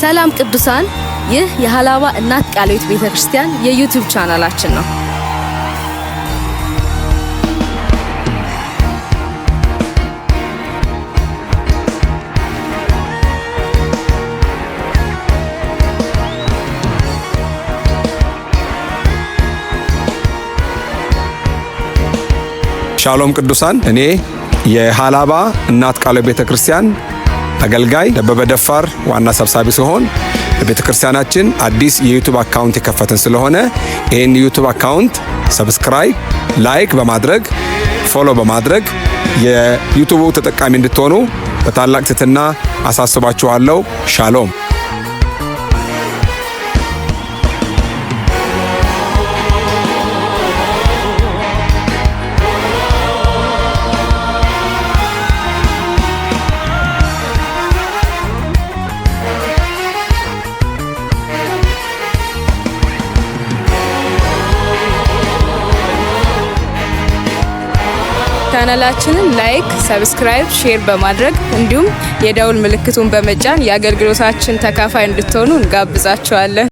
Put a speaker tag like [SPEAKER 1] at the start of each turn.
[SPEAKER 1] ሰላም ቅዱሳን፣ ይህ የሀላባ እናት ቃለ ሕይወት ቤተ ክርስቲያን የ YouTube ቻናላችን ነው።
[SPEAKER 2] ሻሎም ቅዱሳን፣ እኔ የሀላባ እናት ቃለ ቤተ ክርስቲያን አገልጋይ ደበበ ደፋር ዋና ሰብሳቢ ሲሆን በቤተ ክርስቲያናችን አዲስ የ YouTube account የከፈትን ስለሆነ ይህን የ YouTube account subscribe፣ like በማድረግ፣ follow በማድረግ የ YouTube ኡ ተጠቃሚ እንድትሆኑ በታላቅ ትሕትና አሳስባችኋለሁ። ሻሎም።
[SPEAKER 3] ቻናላችንን like፣ subscribe፣ share በማድረግ እንዲሁም የደውል ምልክቱን በመጫን የአገልግሎታችን ተካፋይ እንድትሆኑ እንጋብዛችኋለን።